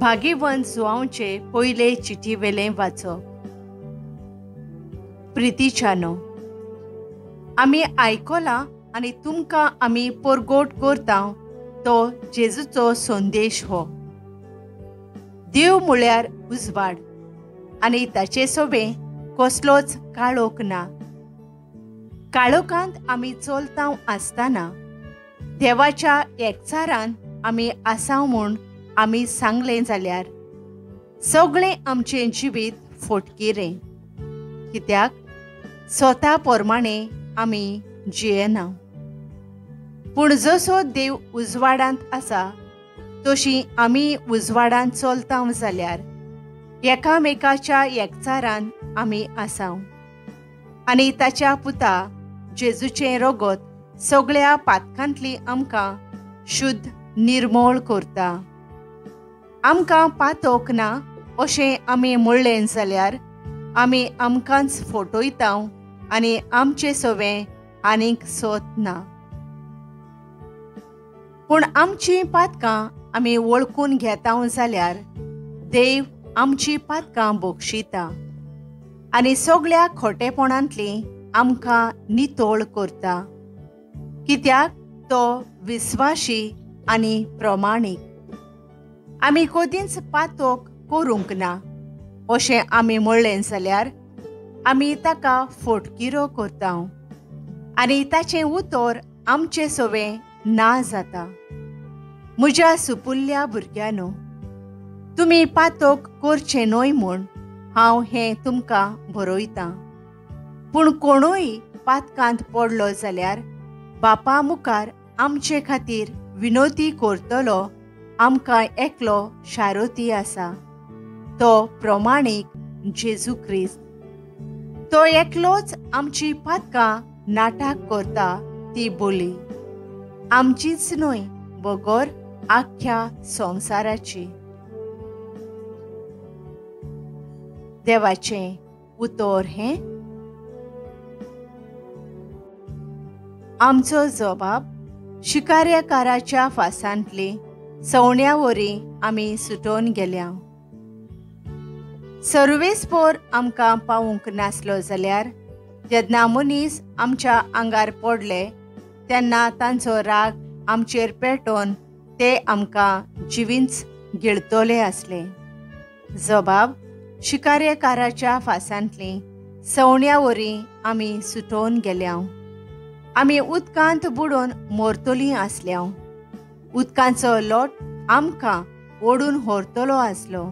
भाग्यवंत जुवांवचे पयले चिटीवेलें वाचप. प्रितीच्यानो, आमी आयकलां आनी तुमकां आमी परगोट करता तो जेजूचो संदेश हो. देव म्हळ्यार उजवाड आनी ताचे सोबें कसलोच काळोख ना. काळोखांत आमी चलता आसतना देवाच्या एकचारान आमी आसाव म्हूण आमी सांगलें जाल्यार सगळें आमचें जिवीत फोटकिरें, कित्याक स्वता प्रमाणे आमी जियेना. पूण जसो देव उजवाडांत आसा तशी आमी उजवाडांत चलता जाल्यार एकामेकाच्या एकचारान आमी आसाव आनी ताच्या पुता जेजूचें रगत सगळ्या पातकांतली आमकां शुद्ध निर्मोळ करता. आमकां पातोक ना अशें आमी म्हणलें जाल्यार आमी आमकांच फटयता आनी आमचें सवें आनीक सोत ना. पूण आमचीं पातकां आमी वळखून घेता जाल्यार देव आमचीं पातकां बक्षिता आनी सगळ्या खोटेपणांतलीं आमकां नितळ करता, कित्याक तो विस्वाशी आनी प्रमाणीक. आमी कदींच पातोक करूंक ना अशें आमी म्हणलें जाल्यार आमी ताका फोटकिरो करता आनी ताचें उतर आमचें सवें ना जाता. म्हज्या सुपुल्ल्या भुरग्यांनो, तुमी पातोक करचें न्हय म्हूण हांव हें तुमकां बरयतां. पूण कोणूय पातकांत पडलो जाल्यार बापा मुखार आमचे खातीर विनोती करतलो आमकां एकलो शारोती आसा, तो प्रमाणीक जेजू क्रिस्त. तो एकलोच आमची पातकां नाटक करता ती बोली आमचीच न्हय बगर आख्ख्या संवसाराची. देवाचें उतर हें आमचो जबाब. शिकार्यकाराच्या फासांतली सवण्या वरी आमी सुटोवन गेल्या. सर्वेस्पोर आमकां पावूंक नासलो जाल्यार जेन्ना मनीस आमच्या आंगार पडले तेन्ना तांचो राग आमचेर पेटोवन ते आमकां जिवींच गिळतले आसले. जबाब शिकार्यकाराच्या फासांतली सवण्या वरी आमी सुटोवन गेल्या. आमी उदकांत बुडोवन मरतलीं आसल्या. उदकांचो लोट आमकां ओडून व्हरतलो आसलो.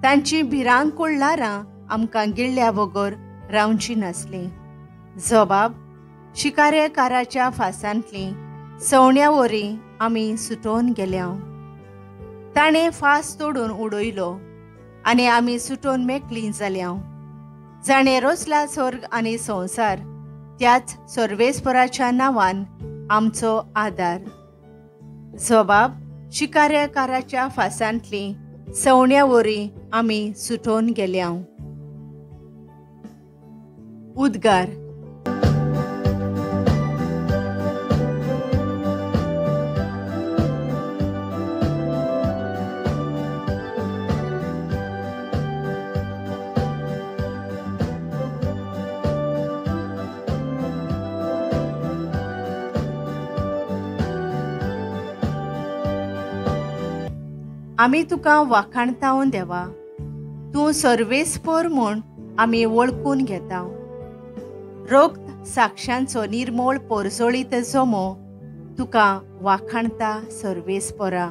तांची भिरांकूळ ल्हारां आमकां गिळ्ळ्या बगर रावची नासलीं. जबाब शिकार्यकाराच्या फासांतली सवण्या वरी आमी सुटोवन गेल्या. ताणें फास तोडून उडयलो आनी आमी सुटोवन मेकळीं जाल्या. जाणें रचला स्वर्ग आनी संवसार त्याच सर्वेस्पराच्या नांवान आमचो आदार. जबाब शिकार्यकाराच्या फासांतली सवण्या वरी आमी सुटोवन गेल्या. उद्गार. आमी तुका वाखाणतावन देवा, तूं सर्वेस्पर म्हूण आमी वळखून घेता. रक्त साक्षांचो निर्मोळ पोरजोळीत जमो तुका वाखाणता सर्वेस्परा.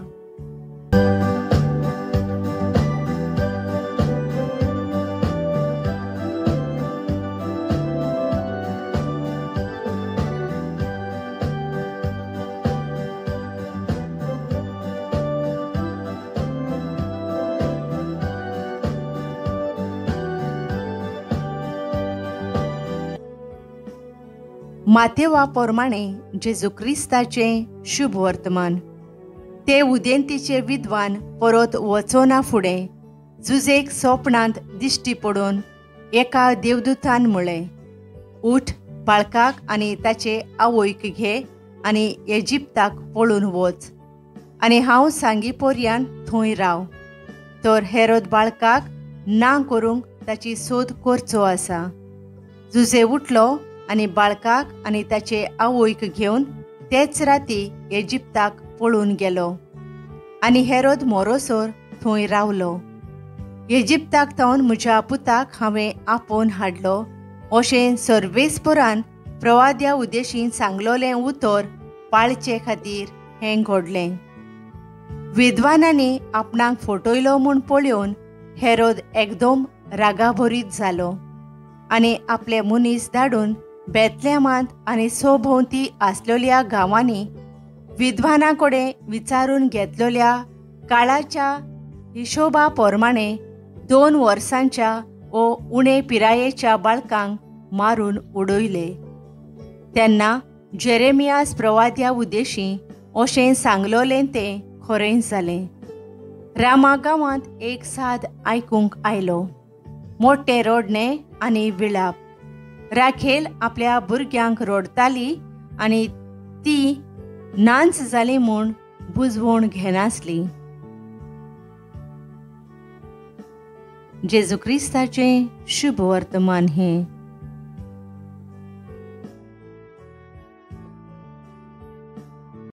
मातेवा प्रमाणे जेजू क्रिस्ताचें शुभ वर्तमान. ते उदेंतीचे विद्वान परत वचना फुडें जुजेक सोपणांत दिश्टी पडून एका देवदूतान म्हळें, उठ, बाळकाक आनी ताचे आवयक घे आनी इजिप्ताक पळून वच आनी हांव सांगी पर्यान थंय राव, तर हेरोद बाळकाक ना करूंक ताची सोद करचो आसा. जुजे उठलो आनी बाळकाक आनी ताचे आवयक घेवन तेच राती इजिप्ताक पळून गेलो आनी हेरोद मोरोसोर थंय रावलो. इजिप्ताक थावन म्हज्या पुताक हांवें आपोवन हाडलो अशें सर्वेस्परान प्रवाद्या उद्देशीन सांगलोलें उतर पाळचे खातीर हें घडलें. विद्वानांनी आपणाक फटयलो म्हूण पळोवन हेरोद एकदम रागाभरीत जालो आनी आपले मनीस धाडून बेतलेमांत आनी सोभोंवती आसलेल्या गांवांनी विद्वानां कडेन विचारून घेतलेल्या काळाच्या हिशोबा प्रमाणे 2 वर्सांच्या वो उणे पिरायेच्या बाळकांक मारून उडयले. तेन्ना जेरेमियास प्रवाद्या उद्देशी अशें सांगलोलें तें खरें जालें. रामा गांवांत एक साद आयकूंक आयलो, मोठें रडणें आनी विळाप. राखेल आपल्या भुरग्यांक रडटाली आनी ती नांच जाली म्हूण बुजवण घेनासली. जेजू क्रिस्ताचें शुभ वर्तमान हें.